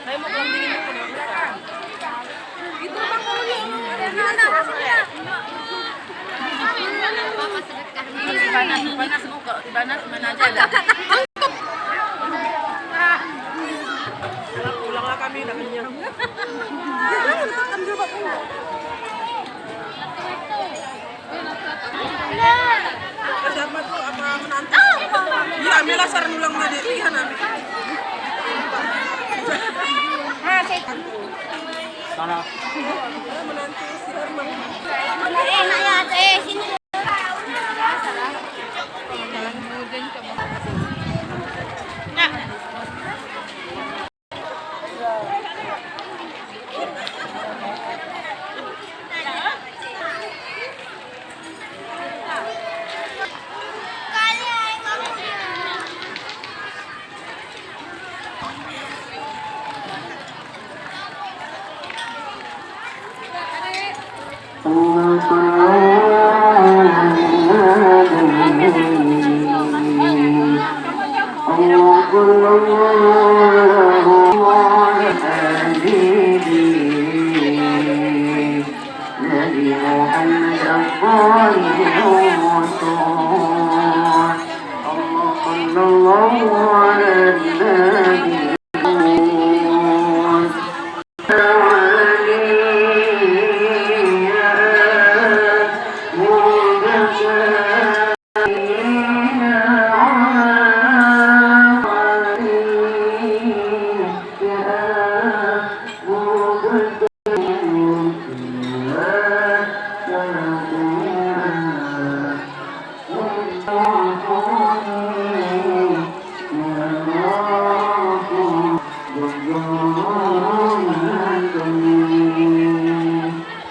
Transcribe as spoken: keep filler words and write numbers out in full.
Panas, panas, panas, mana aja dah. Pulanglah kami, dah kenyang. Siapa tu, apa menantu? Iya, ambillah sarung ulang tadi. Iya, nak ambil. Sana. Menantu si Herman. Eh, nak ya, eh, sini. نبي محمد الصادق المصدوق. اللهم صل الله على النبي.